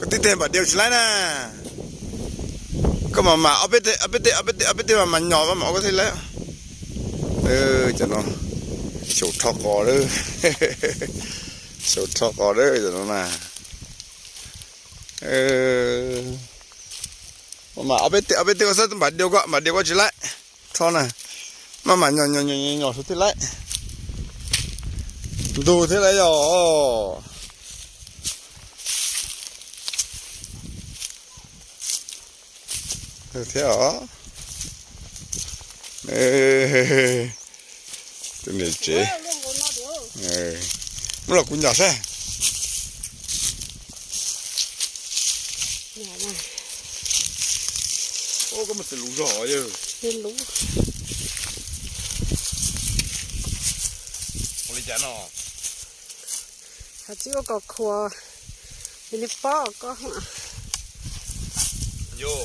Koj tib teg npam diav tsis laib na. Koj mas mas ob peb teg, ob peb teg, ob peb teg, ob peb teg mas mas nyom mas mas ua koj thiaj laib. Cov no xyaum rho qos lawm. Xyaum rho qos lawm cov no na. Mas ob peb teg, ob peb teg koj xav npam diav koj, npam diav koj tsis laib. Rho na. Mas mas nyom nyom nyom nyom suav thiaj laib. Ntug thiaj laib yog. Thiab os. Tus niam tsev. Muab los kuv nyom saib. Koj mus txiv lus zog yog. Ua li cas no? Hais txij ua kom khuas, nws pob koj. Yo.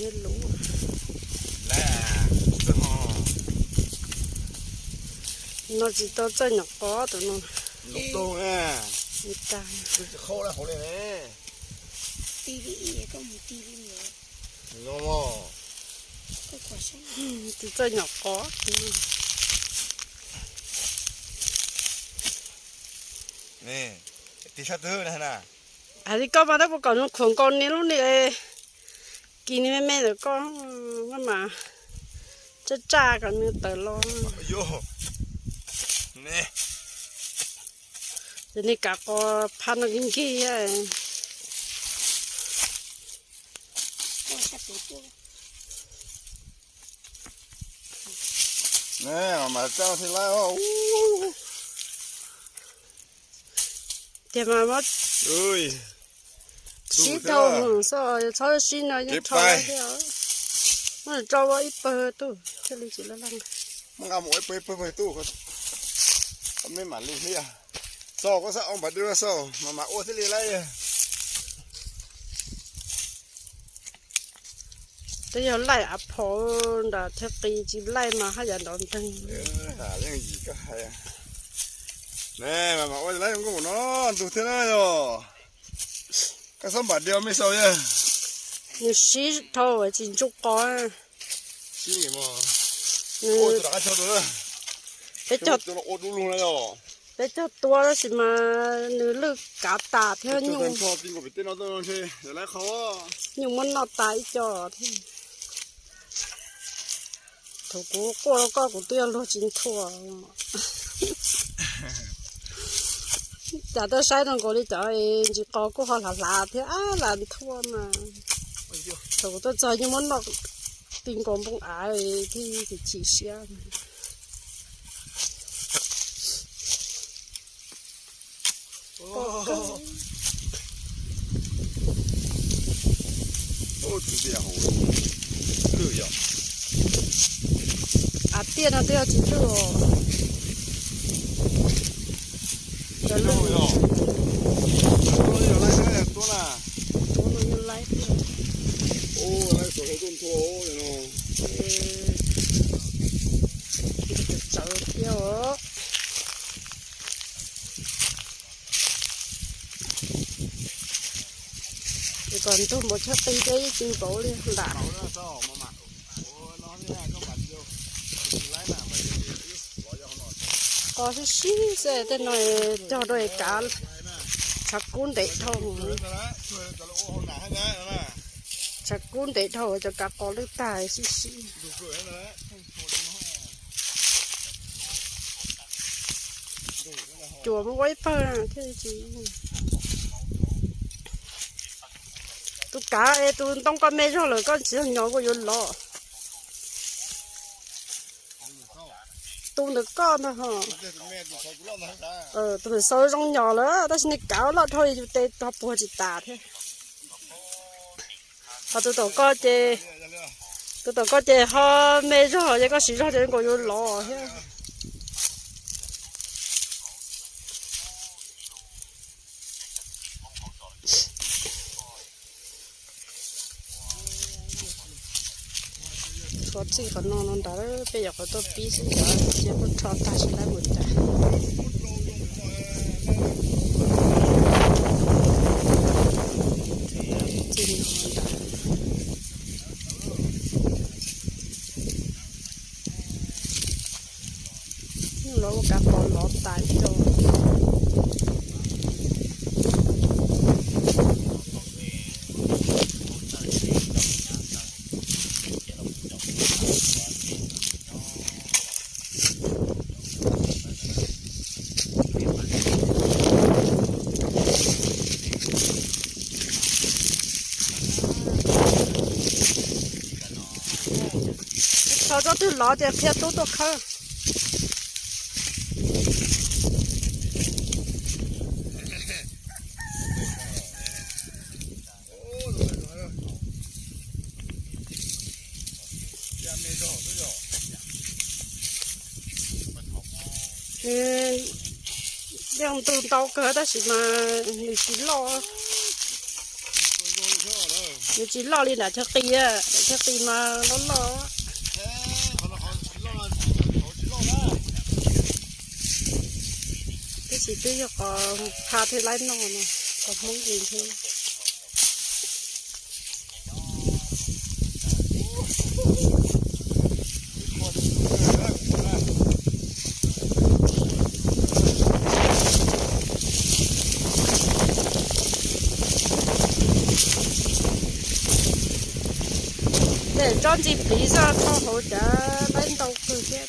Lub no tsis tau txawj nyom qos tus no. Tsis txawj nyom qos. Tig sab twg na? Hais li koj mas tab kuv kom nws khuam nkaus niag lub niag kis niag me me ntawm koj, maj mam tsaj tsaj kom nws tawm los. Ces niag kav qos phab no nkig nkig. Mas mas tsaj thiaj laib. Tiag mas muab sib dhau mus xwb, txhob sib no yeej rho thiab. Muab tso ua ib pawg tuj thiaj li tsis laj laj. Muab nqa mus ua ib pawg ib pawg tuj, koj mej mam li thiab. Txog koj xav ua npav dwb xwb mas mas ua thiaj li laib. Twb yog laij av phom nram thiab qis tsis laij mas haj yam nrov nteeg. Leej yim koj hais. Mas mas ua laib zoo nkauj no ntug thiab na yog. Koj xob npam diav mej xaus yog. Nws sib dhau tsis ntsuj qos. Peb cog tua tab sis mas nws lwj kav tas thiab nyuj, nyuj muab noj tas ib co thiab. Thaum kuv quaj rau koj kuv twb yog luag tsis nthua. Cas tuaj saib rau nkaus li cov ntsis qos kuj ho hlav hlav thiab ab lam nthua mas. Thaum kuv tuaj txog nyuj muab noj ti nkaus npoo av thiab chim siab. Av tiaj no twb yog tsis lwj os. Cov lwj, tuab no yog laib thiab. Laib txaus hlua tuaj nthua no. Tsawv thiab os. Ces kom ntug npaum tshaj qis thiab ib tsis npaum li ntam. Qos sib sib xwb tej no cog rau kav tshav kub ntev dhau. Tshav kub ntev dhau cov kav qos lwj tag sib sib. Cuam muab ua ib pawg thiaj li tsis. Tus kav es tus ntoo koj me zog lawm koj tsis yog nyom koj yuav lov. Tus ntawm koj ntag ho. Tus ntawm xaus zoo nyom lawm tab sis nws kav loj dhau yus tes ho puag tsis tas thiab. Ho tus tom koj ces, tus tom koj ces ho me zog ces koj siv zog ces nkaus yuav lov thiab. Txij qhov no no ntag, peb yuav qhov tuaj pib xwb, cov cia kuj rho tag tsis laib mus cas. Txij no ntag. Los ua kav pom lov tas ib co. Thaum tsob twg lov ces qhia tub tuaj khawb. Nws yeej ntug ntau kawg tab sis mas nws tsis loj. Nws tsis loj li nram chaw qis, nram chaw qis mas loj loj. Tab sis twb yog qos pha thiaj laib noj no, qos Hmoob li thiab. Tej tsob ntxi pliv xwb, thaub hauv cav laib ntau kawg thiab.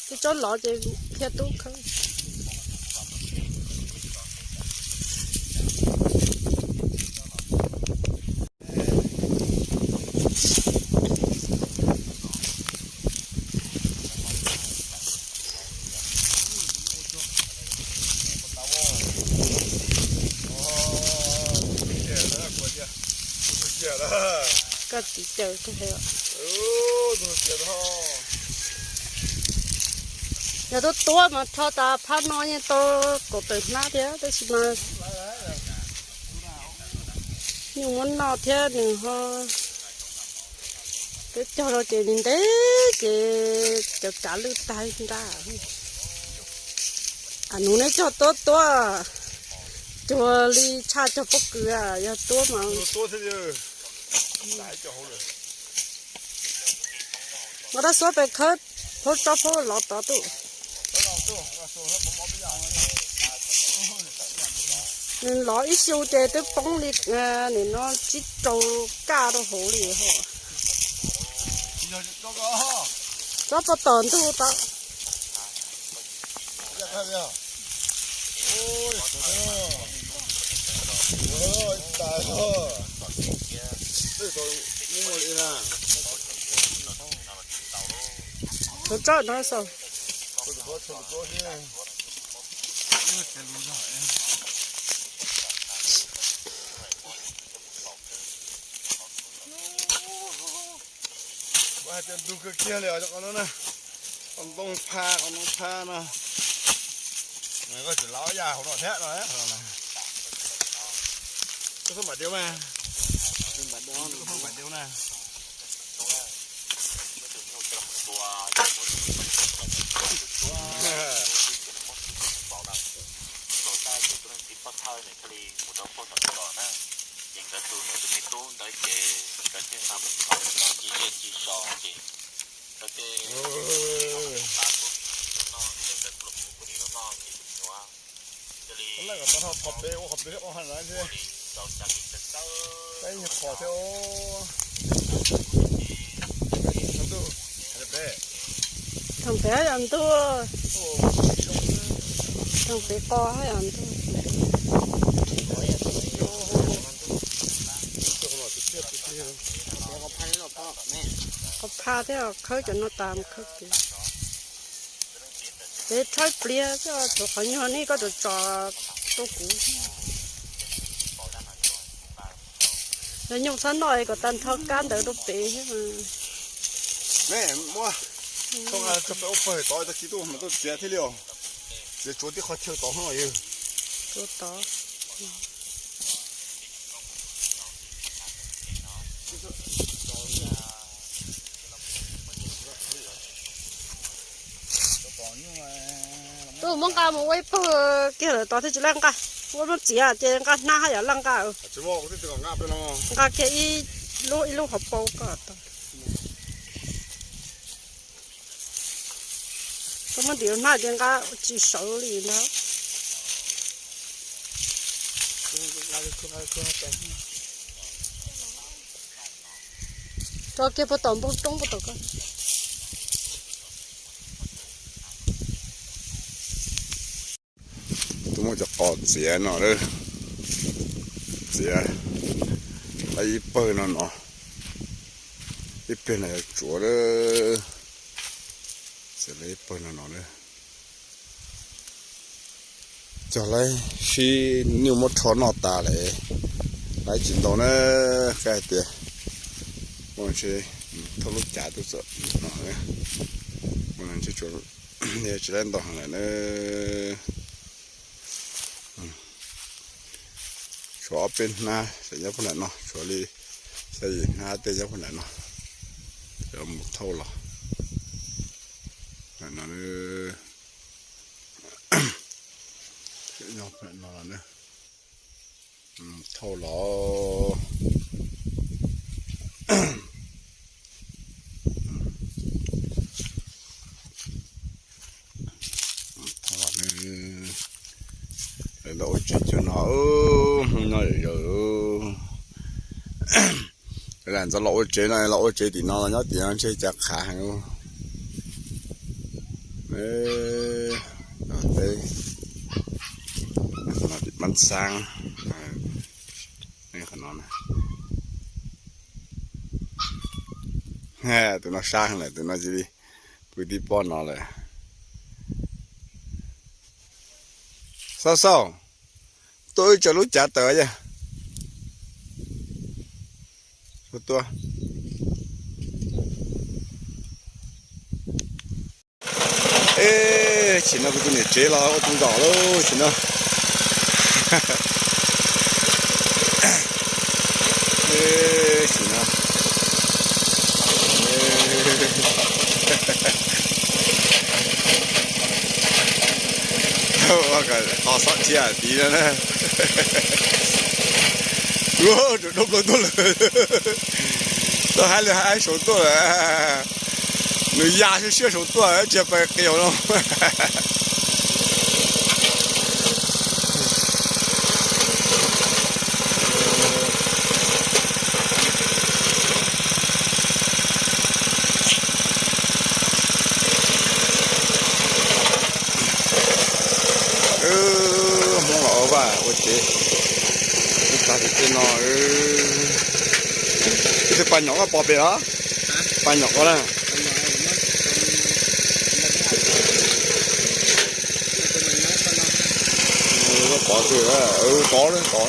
Tej tsob lov ces qhia tub khawb. Koj txiv caws koj he. Yog tuab tuab mas rho tas phab no yeej tau kaum tawm hnab thiab tab sis mas nyuj muab noj thiab nws ho, twb cog rau ces nws ntev ces cov kav lwj tag nrab. Nus neb cog tuab tuab, cuag li tshaj cog pob kws, yog tuab mas. Nqa rab xuab pes khawb, phaub tsob phaub lov tod tuj. Nws lov ib xyu ces twb poob li, nim no tsib rau kaj rau hauv li ho. Tsob pov tom ntug tod. Tus tsob no xav. Ua hais tias ntug kawg kiag li os cov qos no na. Qos ntoo pha, qos ntoo pha no. Koj tseem lov yaj hauv no thiab no. Koj xub npam diav mas. Koj xub npam diav na. Ces nkawd tus nws tus me tub ntawd ces nkawd thiaj nqa mus kho noj ci zej ci zos ces nkawd thiaj noj ces nkawd kuj los kuj nim no noj ces nyuam cia li qhov pem ua qhov pem ua ha na thiab. Qhov thiab. Thaum pem yog ntug, thaum pem qos yog ntug. Qos pha thiab khawb cov no tas mus khawb kev. Peb rhaub pliag xwb, tshuav qhov nyuag nej koj tsom tsom rau kuv. Yog nyuj txhob noj es kom tag nrho kab ntawd rau pem thiab mas. Muab tso pem ua pawg tod tag kis tuaj mas tuaj txiav thiaj li os. Txiav tsuav tib qhov chaw tod no yog. Tsuav tod. Muab nqa mus ua ib pawg kiag lawm tod thiaj tsis laj nqa. Ua muab txiav ces nqa hnab haj yam laj nqa. Nqa kiag ib lub ib lub hauv paus ko. Koj muab ntim hnab ces nqa tsis sawv li ntag. Tso kiag puag tom npoo roob puag tom ko. Twb muab cov qos txiav no lawm, txiav lawm ib pawg no no, ib pliag no yuav tsuav lawm, txiav lawm ib pawg no no lawm. Cog lawm sib nyuj muab rho noj tas lawm, lawm tsis ntau na, qhia hais tias muaj ntshe thauj lub cav tuaj txog no, muaj ntshe tsis lawm ntau heev lawm na. Tshuav ob peb hnab nyob puag nram no, tshuav li xya yim hnab tej nyob puag nram no, mus thauj los no, thauj los. Los ua tsev cov no, hnub no yam yog lam ntxov los ua tsev no, los ua tsev tim no los nyob tim no ntshe cas qhav heev. Teb, tim Mab Xaab, qhov no, tus no sab heev lawm, tus no cia li pw tib pob no lawm. Xauj xauj, tuaj wb tsaws lub cav tawm yog. Tuaj. Eb, sim no kuv tus niam tsev los ua tus nkaum lauj sim no. Sim no qos xob thiab tiv no na. Ua rau dub plaws tuaj lawm. Tuaj haib li haib saud tuaj lawm. Nws ya siab siab saud tuaj tsis pais qia no. Hmoob los ua vaj ua tsev, ib tag tim tej no. Ib tug pas nyom koj pom pem los? Pas nyom koj na. Pov twg, pov, pov.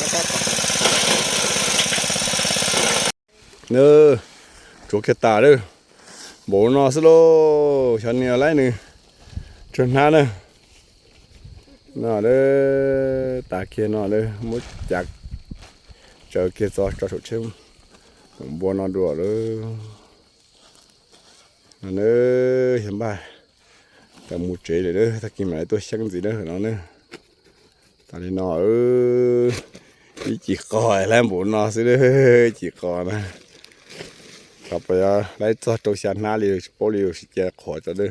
Tsuav kiag tas lawm, npaum no xwb lauj. Xyov nws laib nws tsawg hnab na. No lawm, tas kiag no lawm, muab cav tsaws kiag txog tso saum tsheb npua no dua lawm. No na, yog npaj tawm mus tsev lawm, tag kis mam li tuaj xyeeb ntxiv na no na. Tas li no, ib cim qos laib npaum no xwb, ib cim qos na. Xyov puas yog laib txog rau xya hnab li, tsis paub li, sib cia qhuav tso na.